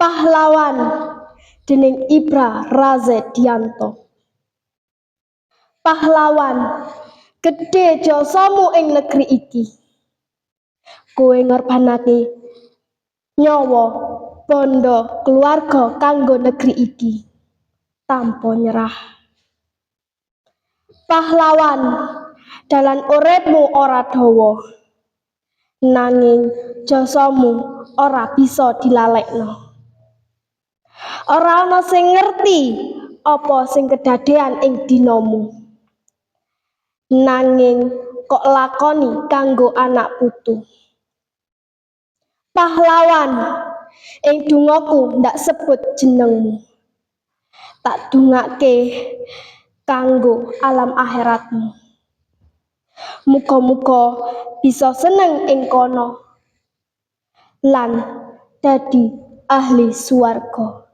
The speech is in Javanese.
Pahlawan dening Ibra Razedianto. Pahlawan, gedhe jasamu ing negeri iki. Kowe ngorbanake nyawa, bondo, keluarga kanggo negeri iki tanpa nyerah. Pahlawan, dalan uripmu ora dawa, nanging jasamu ora bisa dilalekno. Ora ana sing ngerti apa sing kedadean ing dinamu. Nanging kok lakoni kanggo anak putu. Pahlawan, ing dongaku ndak sebut jenengmu. Tak dungake kanggo alam akhiratmu. Muga-muga bisa seneng ing kono lan dadi ahli swarga.